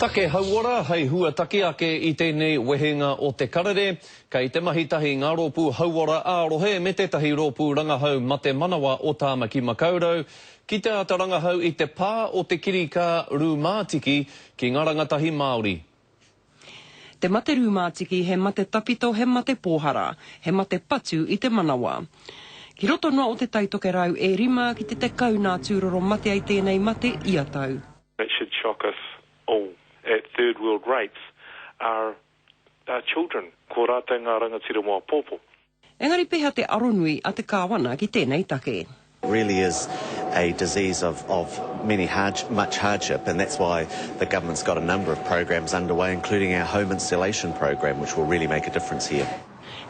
Take hauora hei huataki ake i tēnei wehenga o te karere, kei te mahi tahi ngā rōpū hauora ā-rohe me tētahi rōpū rangahau mate manawa o Tāmaki Makaurau ki te āta rangahau i te pā o te kirikā rūmātiki ki ngā rangatahi Māori. Te mate rūmātiki he mate tawhito he mate pōhara, he mate patu i te manawa. Ki roto noa o Te Tai Tokerau e rima ki te tekau nā tūroro mate ai tēnei mate ia tau. It should shock us all at third world rates are our children, ko rātou ngā rangatira mō āpōpō. Engari pehea te aronui a te Kāwana ki tēnei take? Really is a disease of of many hard much hardship and that's why the government's got a number of programs underway including our home installation program which will really make a difference here.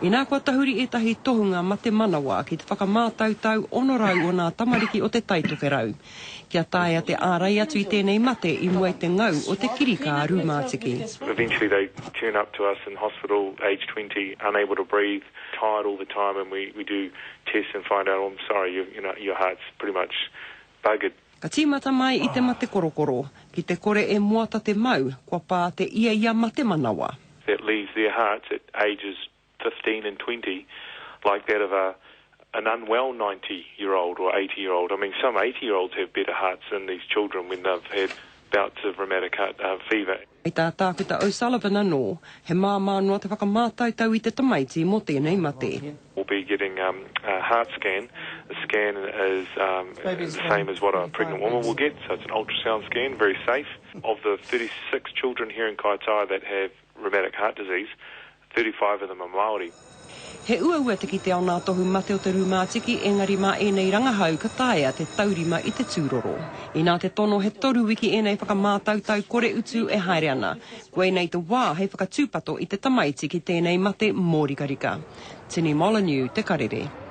Inā kua tahuri ētahi tohunga mate manawa ki te whakamātautau 600 o nā tamariki o Te Tai Tokerau, kia taea te ārai atu i tēnei mate i mua i te ngau o te kirikā rūmātiki. Eventually they turn up to us in hospital age 20, unable to breathe, tired all the time and we we do tests and find out, oh I'm sorry, you you know, your heart's pretty much buggered. Ka tīmata mai i te mate korokoro, ki te kore e moata te mau, kua pā te iaia mate manawa. That leaves their hearts at ages 15 and 20 like that of a an unwell 90 year old or 80 year old. I mean some 80 year olds have better hearts than these children when they've had bouts of rheumatic heart uh, fever. Hei tā Tākuta O'Sullivan anō, he māmā noa te whakamātautau i te tamaiti mō tēnei mate. Will be getting um, a heart scan. The scan is um, the same as what a pregnant woman will get, so it's an ultrasound scan, very safe. Of the 36 children here in Kaitaia that have rheumatic heart disease, 35 of them are Māori. He uaua te kitea o nā tohu mate o te rūmātiki engari mā ēnei rangahau ka taea te taurima i te tūroro. Inā te tono he toru wiki ēnei whakamātautau kore utu e haere ana. Koinei te wā hei whakatūpato i te tamaiti ki tēnei mate mōrikarika. Tini Molyneux, Te Karere.